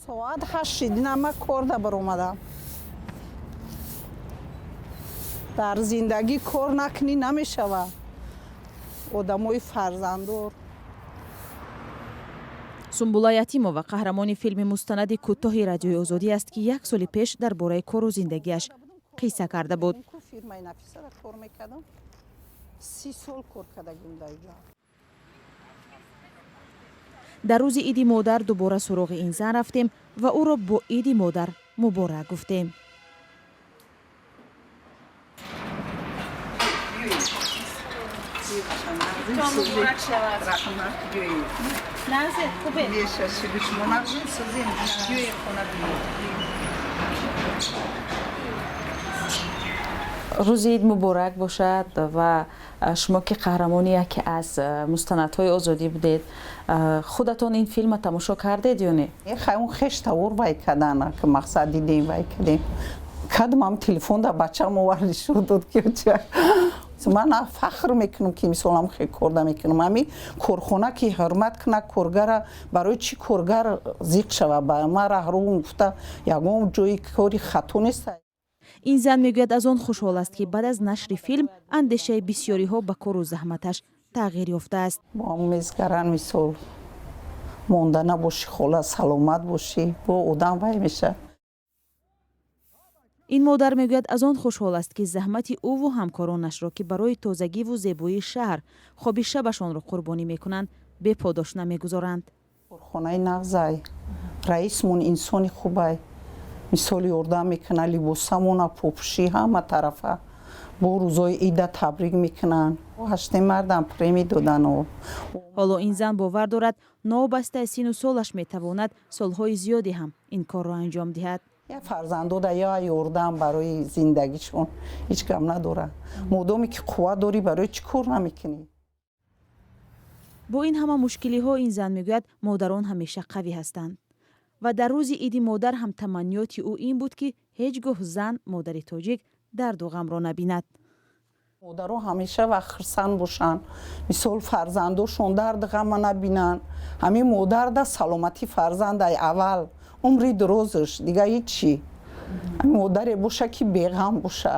Соат 8 дина ма кор да баромадам. Дар зиндагӣ кор накунӣ, намешавад. Одамои фарзанддор. Сумбула Ятимова қаҳрамони филми мустанади кӯтоҳи Радиои Озодӣ аст, ки як соли пеш дар бораи кору зиндагиаш қисса карда буд. Фирмаи Нафисара кор мекардам, 30 сол кор кардагим дар ҷо. Дар рӯзи Иди модар дубора суроғи ин зан рафтем ва ӯро бо Иди модар муборак гуфтем. Рӯзи ид муборак бошад ва шумо, ки қаҳрамони яке аз мустанадҳои Озодӣ будед, худатон ин филма тамошо кардед ё не? Хай, он хештавор вай кардана, ки мақсад дидем, вай кардем, кадмам телефон да бачам оварди, шуд дод, ки ман фахр мекунам, ки мисолам хе корда мекунам. Ами корхона ки ҳурмат куна коргара, барои чӣ коргар зиқ шава? Ба ма раҳрӯ гуфта, ягон ҷои кори хато нест. Ин зан мегӯяд, аз он хушҳол аст, ки баъд аз нашри филм андешаи бисёриҳо ба кору заҳматаш тағйир ёфтааст. Бо мезгаран, мисол, монда набошӣ, хола, саломат бошӣ, бо одам вай меша. Ин модар мегӯяд, аз он хушҳол аст, ки заҳмати ӯву ҳамкоронашро, ки барои тозагиву зебоии шаҳр хоби шабашонро қурбонӣ мекунанд, беподош намегузоранд. Корхонаи нағзай, раисмон инсони хубай, мисол, ёрдам мекунад, либосамона, попӯшӣ, ҳама тарафа. Бо рӯзои ида табрик мекунанд, ҳаште мардам премӣ додану. Ҳоло ин зан бовар дорад, новобаста сину солаш метавонад солҳои зиёде ҳам ин корро анҷом диҳад. Я фарзандода, я ёрдам барои зиндагишон, ҳеҷ гап надорад. Модоме ки қувват дорӣ, барои чӣ кор намекунӣ? Бо ин ҳама мушкилиҳо, ин зан мегӯяд, модарон ҳамеша қавӣ ҳастанд ва дар рӯзи Иди модар ҳам таманниёти ӯ ин буд, ки ҳеҷ гоҳ зан, модари тоҷик дарду ғамро набинад. Модаро ҳамеша вақт хурсанд бошанд, мисол, фарзандошон дарду ғама набинанд. Ҳамин модарда саломатӣ фарзандай аввал, умри дурозаш, дига ҳеччи. Ҳамин модаре боша, ки беғам боша.